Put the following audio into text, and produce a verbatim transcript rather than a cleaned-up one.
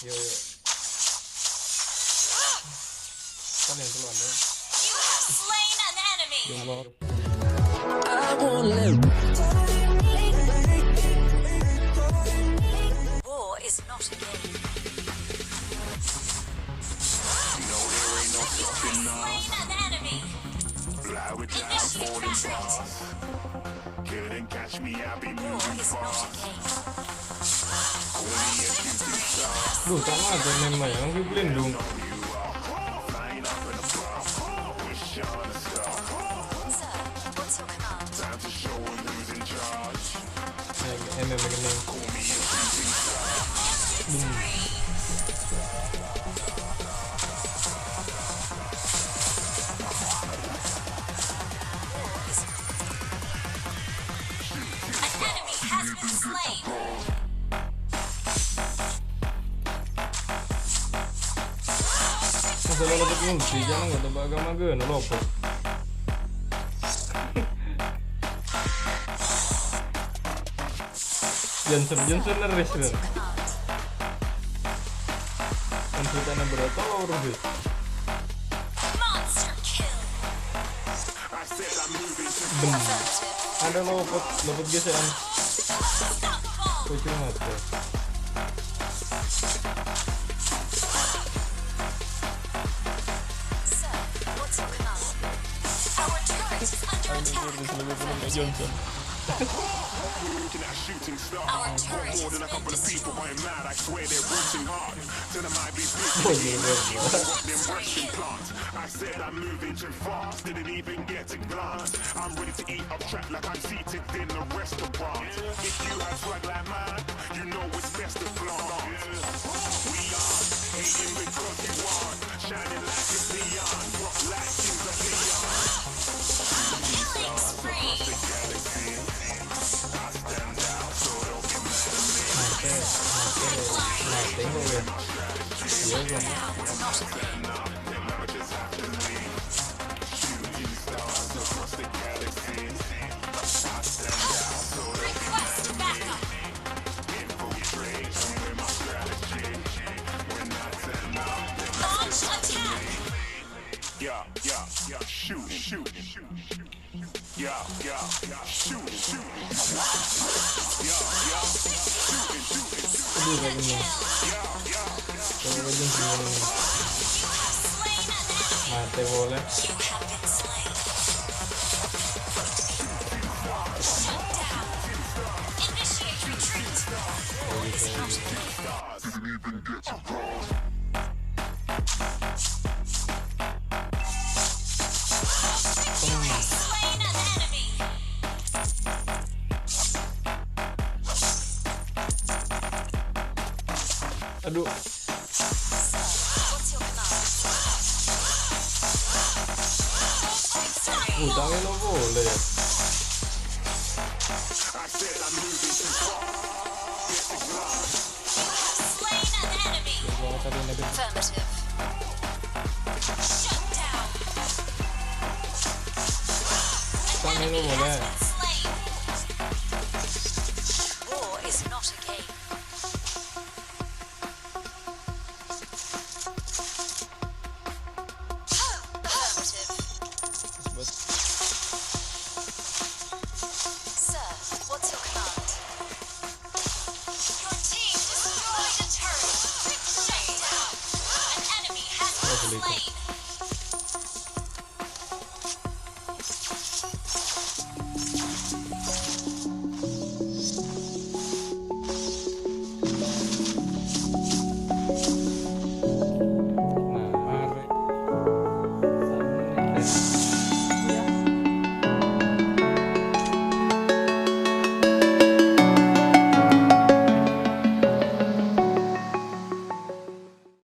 Yo, yo. Kan yang keluar, ya. You have slain an enemy. Ya Allah. I won't let War is not a game. You have slain an enemy. Initiate battle. Couldn't catch me, I'll be War moving is not a fast. game. Duh, tak ada memang yang gue pelindung. Sir, what's your command? Time to show 'em who's in charge. Yang M M ini. An enemy has been slain. Masalah lopot ngunci, jangan nggak tebak agama gue, no lopot. Johnson, Johnson neris, bro. Kan ceritanya berapa orang, bro? Monster kill. I said I'm moving too Dem. Affirmative. Ada lopot, lopot gesekan. Unstoppable. Kucing mati. Sir, what's your command? Our turret is under attack. Johnson. Looking at a shooting star. Our turret More has than a been couple of people, destroyed. I am mad, I swear they're rooting hard. Tell them I be Oh, yeah, yeah, yeah. Them rushing plants. I said I'm moving too fast, didn't even get a glance. I'm ready to eat up track like I'm seated in a restaurant. If you have swag like mine, you know it's best to flaunt. We are hating because you are shining like a neon, rock like kings of neon. Killing spree. The galaxy, I stand out, so don't be mad at me. Mati, mati, mati, gue. Iya, gue. Down. Not a game. Them never just have to leave. Shooting stars across the galaxy. I stand out, so don't be Request backup. infiltrate. I'm with my strategy. When I stand up, them Launch attack. Yeah, yeah, yeah, shoot, shoot, shoot, shoot. Yeah, yeah, yeah, shoot, shoot. Yeah, yeah, shoot, shoot, shoot. Aduh, gak kena. Yeah, yeah, Coba aja sini. You have slain an enemy. Mati boleh. You have been slain. Shut down. Initiate retreat. War is not a game. didn't even get to cross. Victory. Slain an enemy. Aduh. What's your command? Victory. Utangnya lo boleh. I said I'm moving too far. Slain an enemy. Gua tadi negatif. Affirmative. Shut down. Utangnya lo boleh. Slain. War is not a game. Affirmative. Sebut. Sir, what's your command? Your team destroyed a turret. Shut down. An enemy has been slain.